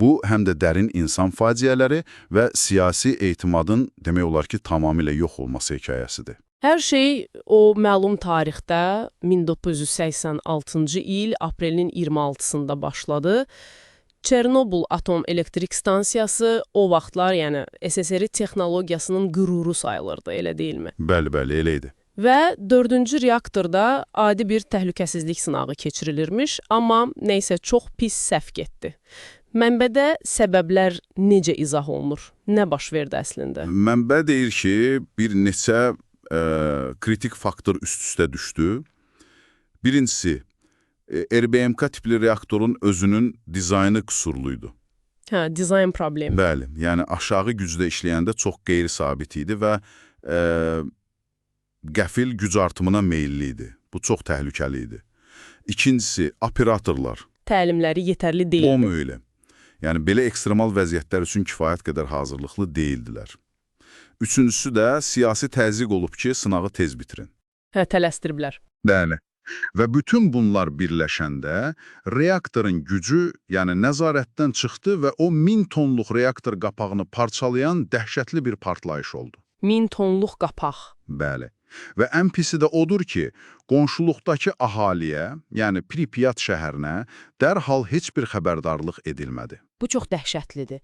Bu, həm də dərin insan faciələri və siyasi etimadın demək olar ki, tamamilə yox olması hekayəsidir. Hər şey o məlum tarixdə 1986-cı il aprelin 26-sında başladı. Çernobıl atom elektrik stansiyası o vaxtlar, yəni SSR texnologiyasının qüruru sayılırdı, elə deyilmi? Bəli, bəli, elə idi. Və dördüncü reaktorda adi bir təhlükəsizlik sınağı keçirilirmiş, amma nəysə çox pis səhv getdi. Mənbədə səbəblər necə izah olunur? Nə baş verdi əslində? Mənbə deyir ki, bir neçə kritik faktor üst-üstə düşdü. Birincisi, RBMK tipli reaktorun özünün dizaynı qüsurluydu. Hə, dizayn problemi. Bəli, yəni aşağı gücdə işləyəndə çox qeyri-sabit idi və qəfil güc artımına meyilli idi. Bu çox təhlükəli idi. İkincisi, operatorlar. Təlimləri yetərli deyildi. O elə. Yəni belə ekstremal vəziyyətlər üçün kifayət qədər hazırlıqlı deyildilər. Üçüncüsü də siyasi təzyiq olub ki, sınağı tez bitirin. Hə, tələsdiriblər. Bəli. Və bütün bunlar birləşəndə reaktorun gücü, yəni nəzarətdən çıxdı və o 1000 tonluq reaktor qapağını parçalayan dəhşətli bir partlayış oldu. 1000 tonluq qapaq. Bəli. Və ən pisi də odur ki, qonşuluqdakı əhaliyə, yəni Pripyat şəhərinə dərhal heç bir xəbərdarlıq edilmədi. Bu çox dəhşətlidir.